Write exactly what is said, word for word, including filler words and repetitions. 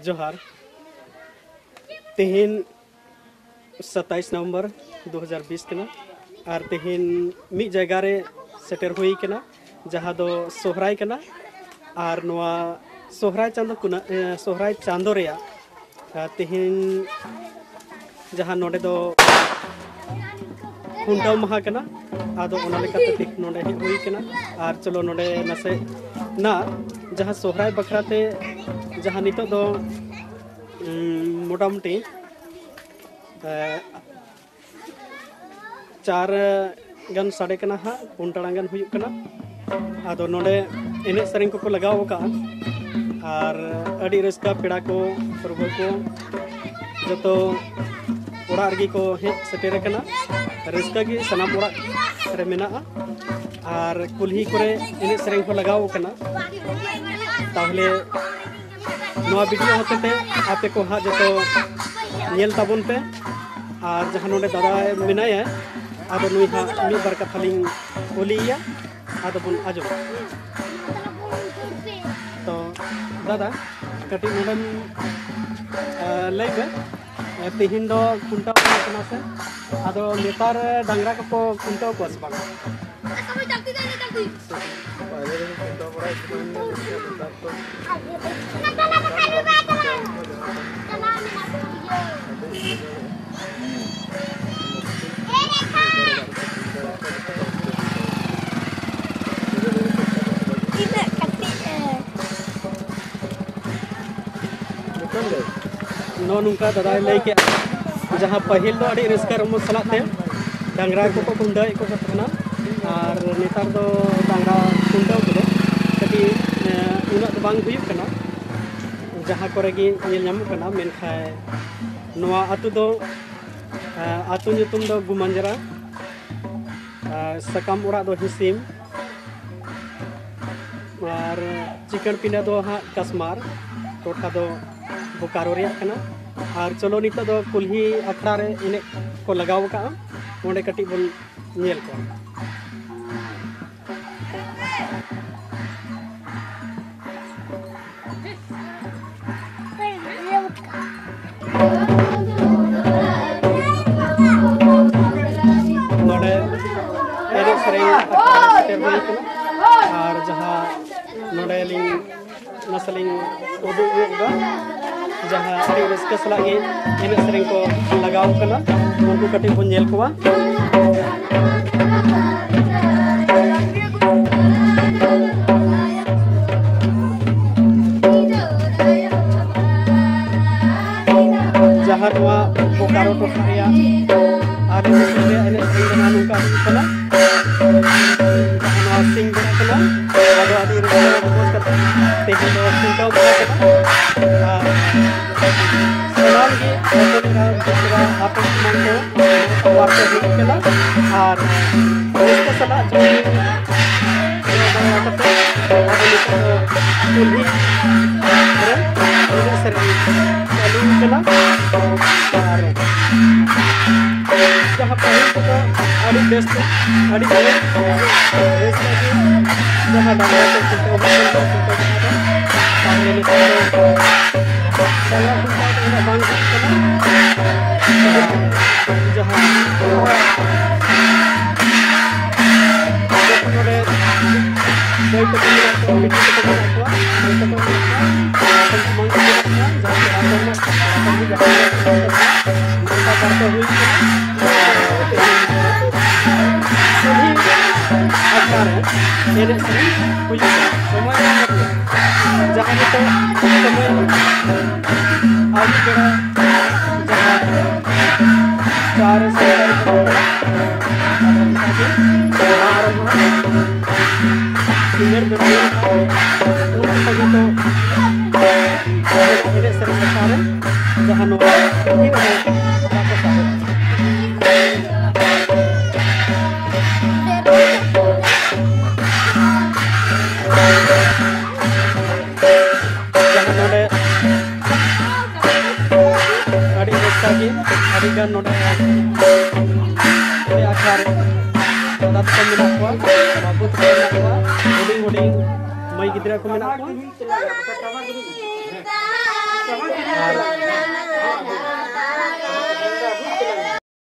ᱡᱚᱦᱟᱨ᱾ ᱛᱮᱦᱮᱧ ᱥᱟᱛᱟᱭᱤᱥ ᱱᱚᱵᱷᱮᱢᱵᱚᱨ ᱫᱩ ᱦᱟᱡᱟᱨ ᱵᱤᱥ ᱠᱟᱱᱟ, ᱟᱨ ᱛᱮᱦᱮᱧ ᱢᱤᱫ ᱡᱟᱭᱜᱟ ᱨᱮ ᱥᱮᱴᱮᱨ ᱦᱩᱭ ᱠᱟᱱᱟ, ᱡᱟᱦᱟᱸ ᱫᱚ ᱥᱚᱦᱨᱟᱭ ᱠᱟᱱᱟ᱾ ᱟᱨ ᱱᱚᱣᱟ ᱥᱚᱦᱨᱟᱭ ᱪᱟᱸᱫᱚ ᱠᱩᱱᱟᱹ-, ᱮ, ᱥᱚᱦᱨᱟᱭ ᱪᱟᱸᱫᱚ ᱨᱮᱭᱟᱜ, ᱮ, ᱛᱮᱦᱮᱧ ᱡᱟᱦᱟᱸ ᱱᱚᱰᱮ ᱫᱚ ᱠᱷᱩᱱᱴᱟᱹᱣ ᱢᱟᱦᱟ ᱠᱟᱱᱟ, ᱟᱫᱚ ᱚᱱᱟ ᱞᱮᱠᱟᱛᱮ ᱛᱮᱦᱮᱧ ᱱᱚᱰᱮ ᱦᱮᱡ ᱦᱩᱭ ᱠᱟᱱᱟ᱾ ᱟᱨ ᱪᱚᱞᱚ ᱱᱚᱰᱮ ᱱᱟᱥᱮ ᱱᱟ ᱡᱟᱦᱟᱸ ᱥᱚᱦᱨᱟᱭ ᱵᱟᱠᱷᱨᱟ ᱛᱮ ᱡᱟᱦᱟᱸ ᱱᱤᱛᱚᱜ ᱫᱚ, ᱩᱸ, ᱢᱚᱴᱟᱢᱩᱴᱤ, ᱮ, ᱪᱟᱨ ᱜᱟᱱ ᱥᱟᱰᱮ ᱠᱟᱱᱟ ᱦᱟᱸᱜ, ᱯᱩᱱ ᱴᱟᱲᱟᱝ ᱜᱟᱱ ᱦᱩᱭᱩᱜ ᱠᱟᱱᱟ᱾ ᱟᱫᱚ ᱱᱚᱰᱮ ᱮᱱᱮᱡ ᱥᱮᱨᱮᱧ ᱠᱚᱠᱚ ᱞᱟᱜᱟᱣ ᱟᱠᱟᱫᱼᱟ, ᱟᱨ ᱟᱹᱰᱤ ᱨᱟᱹᱥᱠᱟᱹ, ᱯᱮᱲᱟ ᱠᱚ, ᱯᱟᱹᱨᱣᱟᱹ ᱠᱚ, ᱡᱚᱛᱚ ᱚᱲᱟᱜ ᱨᱮᱜᱮ ᱠᱚ ᱦᱮᱡ ᱥᱮᱴᱮᱨ ᱟᱠᱟᱱᱟ᱾ ᱨᱟᱹᱥᱠᱟᱹ ᱜᱮ ᱥᱟᱱᱟᱢ ᱚᱲᱟᱜ ᱨᱮ ᱢᱮᱱᱟᱜᱼᱟ, ᱟᱨ ᱠᱩᱞᱦᱤ ᱠᱚᱨᱮ ᱮᱱᱮᱡ ᱥᱮᱨᱮᱧ ᱠᱚ ᱞᱟᱜᱟᱣ ᱟᱠᱟᱱᱟ᱾ ᱛᱟᱦᱚᱞᱮ ᱱᱚᱣᱟ ᱵᱷᱤᱰᱤᱭᱳ ᱦᱚᱛᱮᱛᱮ ᱟᱯᱮ ᱠᱚ ᱦᱟᱸᱜ ᱡᱚᱛᱚ ᱧᱮᱞ ᱛᱟᱵᱚᱱ ᱯᱮ᱾ ᱟᱨ ᱡᱟᱦᱟᱸ ᱱᱚᱰᱮ ᱫᱟᱫᱟ ᱢᱮᱱᱟᱭᱟ, ᱟᱫᱚ ᱱᱩᱭ ᱦᱟᱸᱜ ᱢᱤᱫ ᱵᱟᱨ ᱠᱟᱛᱷᱟ ᱞᱤᱧ ᱠᱩᱞᱤᱭᱮᱭᱟ, ᱟᱫᱚ ᱵᱚᱱ ᱟᱸᱡᱚᱢᱟ᱾ ᱛᱚ ᱫᱟᱫᱟ, ᱠᱟᱹᱴᱤᱡ ᱱᱚᱰᱮᱢ, ᱟ, ᱞᱟᱹᱭ ᱢᱮ, ᱟ, ᱛᱤᱦᱤᱧ ᱫᱚ ᱠᱷᱩᱱᱴᱟᱹᱣ ᱢᱟᱦᱟ ᱠᱟᱱᱟ ᱥᱮ? ᱟᱫᱚ ᱱᱮᱛᱟᱨ ᱰᱟᱝᱨᱟ ᱠᱚᱠᱚ ᱠᱷᱩᱱᱴᱟᱹᱣ ᱠᱚᱣᱟ ᱥᱮ ᱵᱟᱝ? ᱯᱟᱦᱞᱮ ᱫᱚ ᱠᱷᱩᱱᱴᱟᱹᱣ ᱵᱟᱲᱟᱭᱮᱫ ᱠᱚ ᱛᱟᱦᱮᱱ ᱜᱮᱭᱟ, ᱢᱮᱱᱠᱷᱟᱱ ᱱᱮᱛᱟᱨ ᱫᱚ ᱛᱤᱱᱟᱹᱜ ᱠᱟᱹᱴᱤᱡ ᱮ ᱱᱚᱜᱼᱚ ᱱᱚᱝᱠᱟ ᱫᱟᱫᱟᱭ ᱞᱟᱹᱭ ᱠᱮᱫ, ᱡᱟᱦᱟᱸ ᱯᱟᱹᱦᱤᱞ ᱫᱚ ᱟᱹᱰᱤ ᱨᱟᱹᱥᱠᱟᱹ ᱨᱚᱢᱚᱡᱽ ᱥᱟᱞᱟᱜ ᱛᱮ ᱰᱟᱝᱨᱟ ᱠᱚᱠᱚ ᱠᱷᱩᱱᱴᱟᱹᱣᱮᱫ ᱠᱚ ᱛᱟᱦᱮᱱᱟ, ᱟᱨ ᱱᱮᱛᱟᱨ ᱫᱚ ᱰᱟᱝᱨᱟ ᱠᱷᱩᱱᱴᱟᱹᱣ ᱠᱚᱫᱚ ᱠᱟᱹᱴᱤᱡ, ᱮ, ᱩᱱᱟᱹᱜ ᱫᱚ ᱵᱟᱝ ᱦᱩᱭᱩᱜ ᱠᱟᱱᱟ᱾ ᱡᱟᱦᱟᱸ ᱠᱚᱨᱮ ᱜᱮ ᱧᱮᱞ ᱧᱟᱢᱚᱜ ᱠᱟᱱᱟ, ᱢᱮᱱᱠᱷᱟᱱ ᱱᱚᱣᱟ ᱟᱹᱛᱩ ᱫᱚ, ᱮ, ᱟᱹᱛᱩ ᱧᱩᱛᱩᱢ ᱫᱚ ᱜᱩᱢᱟᱱᱡᱟᱨᱟ, ᱟᱨ ᱥᱟᱠᱟᱢ ᱚᱲᱟᱜ ᱫᱚ ᱦᱤᱥᱤᱢ, ᱟᱨ ᱪᱤᱠᱟᱹᱲ ᱯᱤᱸᱰᱟᱹ ᱫᱚ ᱦᱟᱸᱜ ᱠᱟᱥᱢᱟᱨ, ᱴᱚᱴᱷᱟ ᱫᱚ ᱵᱳᱠᱟᱨᱳ ᱨᱮᱭᱟᱜ ᱠᱟᱱᱟ᱾ ᱟᱨ ᱪᱚᱞᱚ ᱱᱤᱛᱚᱜ ᱫᱚ ᱠᱩᱞᱦᱤ ᱟᱠᱷᱲᱟ ᱨᱮ ᱮᱱᱮᱡ ᱠᱚ ᱞᱟᱜᱟᱣ ᱟᱠᱟᱫᱼᱟ, ᱚᱸᱰᱮ ᱠᱟᱹᱴᱤᱡ ᱵᱚᱱ ᱧᱮᱞ ᱠᱚᱣᱟ᱾ ᱥᱮᱨᱮᱧ ᱩᱫᱩᱜ ᱧᱚᱜ ᱮᱫᱟ, ᱡᱟᱦᱟᱸ ᱟᱹᱰᱤ ᱨᱟᱹᱥᱠᱟᱹ ᱥᱟᱞᱟᱜ ᱜᱮ ᱮᱱᱮᱡ ᱥᱮᱨᱮᱧ ᱠᱚ ᱞᱟᱜᱟᱣ ᱠᱟᱱᱟ᱾ ᱩᱱᱠᱩ ᱠᱟᱹᱴᱤᱡ ᱵᱚᱱ ᱧᱮᱞ ᱠᱚᱣᱟ᱾ ᱡᱟᱦᱟᱸ ᱱᱚᱣᱟ ᱵᱳᱠᱟᱨᱳ ᱴᱚᱴᱷᱟ ᱨᱮᱭᱟᱜ ᱟᱹᱰᱤ ᱨᱟᱹᱥᱠᱟᱹ ᱨᱮᱭᱟᱜ ᱮᱱᱮᱡ ᱥᱮᱨᱮᱧ ᱫᱚ ᱱᱚᱣᱟ ᱱᱚᱝᱠᱟ ᱦᱩᱭᱩᱜ ᱠᱟᱱᱟ᱾ ᱱᱚᱣᱟ ᱥᱤᱧ ᱵᱮᱲᱟ ᱠᱟᱱᱟ, ᱟᱫᱚ ᱟᱹᱰᱤ ᱨᱟᱹᱥᱠᱟᱹ ᱨᱚᱢᱚᱡᱽ ᱠᱟᱛᱮ ᱛᱮᱦᱮᱧ ᱫᱚ ᱥᱤᱧ ᱠᱟᱹᱢᱤ ᱠᱟᱱᱟ᱾ ᱟᱨ ᱥᱟᱱᱟᱢ ᱜᱮ ᱦᱚᱯᱚᱱ ᱮᱨᱟ, ᱢᱤᱥᱨᱟ, ᱟᱯᱮ ᱥᱟᱱᱟᱢ ᱠᱚ ᱱᱚᱣᱟ ᱠᱚ ᱵᱟᱨᱛᱮ ᱦᱩᱭᱩᱜ ᱠᱟᱱᱟ᱾ ᱟᱨ ᱨᱟᱹᱥᱠᱟᱹ ᱥᱟᱞᱟᱜ ᱡᱚᱢ ᱧᱩ ᱠᱟᱛᱮ ᱟᱫᱚ ᱱᱤᱛᱚᱜ ᱫᱚ ᱠᱩᱞᱦᱤ ᱨᱮ ᱮᱱᱮᱡ ᱥᱮᱨᱮᱧ ᱪᱟᱹᱞᱩ ᱠᱟᱱᱟ᱾ ᱟᱨ ᱡᱟᱦᱟᱸ ᱯᱟᱹᱦᱤᱞ ᱠᱚᱫᱚ ᱟᱹᱰᱤ ᱵᱮᱥ ᱛᱮ, ᱟᱹᱰᱤ ᱵᱮᱥ, ᱵᱮᱥ ᱛᱮᱜᱮ ᱡᱟᱦᱟᱸ ᱰᱟᱝᱨᱟ ᱠᱚ ᱠᱷᱩᱱᱴᱟᱹᱣ ᱦᱩᱭ ᱞᱮᱱ ᱠᱷᱟᱱ ᱠᱷᱩᱱᱴᱟᱹᱣ ᱠᱚ ᱫᱚ ᱛᱟᱦᱞᱮ ᱱᱤᱛᱚᱜ ᱫᱚ ᱰᱟᱝᱨᱟ ᱠᱷᱩᱱᱴᱟᱹᱣ ᱫᱚ ᱩᱱᱟᱹᱜ ᱵᱟᱝ ᱦᱩᱭᱩᱜ ᱠᱟᱱᱟ᱾ ᱡᱟᱦᱟᱸ ᱱᱚᱰᱮ ᱫᱟᱹᱭ ᱛᱟᱠᱚ ᱢᱮᱱᱟᱜ ᱠᱚᱣᱟ, ᱵᱤᱴᱤ ᱛᱟᱠᱚ ᱢᱮᱱᱟᱜ ᱠᱚᱣᱟ, ᱢᱟᱹᱭ ᱛᱟᱠᱚ ᱢᱮᱱᱟᱜ ᱠᱚᱣᱟ, ᱦᱚᱯᱚᱱ ᱠᱩᱢᱟᱹᱝ ᱠᱚ ᱢᱮᱱᱟᱜ ᱠᱚᱣᱟ, ᱡᱟᱦᱟᱸ ᱥᱮ ᱟᱠᱚ ᱨᱮᱱᱟᱜ ᱟᱠᱚ ᱜᱮ ᱡᱟᱦᱟᱸ ᱨᱮ ᱱᱚᱝᱠᱟ ᱵᱟᱨᱯᱮ ᱦᱩᱭ ᱠᱟᱱᱟ᱾ ᱠᱩᱞᱦᱤ ᱟᱠᱷᱲᱟ ᱨᱮ ᱮᱱᱮᱡ ᱥᱮᱨᱮᱧ ᱦᱩᱭᱩᱜᱼᱟ᱾ ᱥᱚᱢᱚᱭ ᱧᱟᱢ ᱠᱟᱛᱮ ᱡᱟᱦᱟᱸ ᱱᱤᱛᱚᱜ ᱥᱚᱢᱚᱭ ᱟᱹᱭᱩᱵ ᱵᱮᱲᱟ ᱡᱟᱦᱟᱸ ᱪᱟᱨ ᱥᱟᱲᱮ ᱪᱟᱨ ᱵᱟᱡᱮ ᱠᱟᱱᱟ, ᱟᱫᱚ ᱚᱱᱠᱟ ᱜᱮ ᱟᱨ ᱦᱚᱸ ᱥᱤᱸᱜᱟᱹᱲ ᱵᱮᱲᱟ ᱞᱮᱱᱠᱷᱟᱱ ᱩᱱ ᱚᱠᱛᱚ ᱜᱮᱠᱚ ᱮᱱᱮᱡ ᱥᱮᱨᱮᱧ ᱟᱠᱷᱲᱟ ᱨᱮ ᱡᱟᱦᱟᱸ ᱱᱚᱣᱟ ᱠᱩᱞᱦᱤ ᱨᱮ ᱚᱱᱟ ᱠᱚ ᱥᱟᱵᱚᱜᱼᱟ᱾ ᱡᱟᱦᱟᱸ ᱱᱚᱰᱮ ᱟᱹᱰᱤ ᱨᱟᱹᱥᱠᱟᱹ ᱜᱮ, ᱟᱹᱰᱤ ᱜᱟᱱ ᱱᱚᱰᱮ ᱟᱹᱰᱤ ᱟᱠᱷᱲᱟ ᱨᱮ ᱫᱟᱫᱟ ᱛᱟᱠᱚ ᱢᱮᱱᱟᱜ ᱠᱚᱣᱟ, ᱵᱟᱹᱵᱩ ᱛᱟᱠᱚ ᱢᱮᱱᱟᱜ ᱠᱚᱣᱟ, ᱦᱩᱰᱤᱧ ᱦᱩᱰᱤᱧ ᱢᱟᱹᱭ ᱜᱤᱫᱽᱨᱟᱹ ᱠᱚ ᱢᱮᱱᱟᱜ ᱠᱚᱣᱟ᱾ ᱟᱨ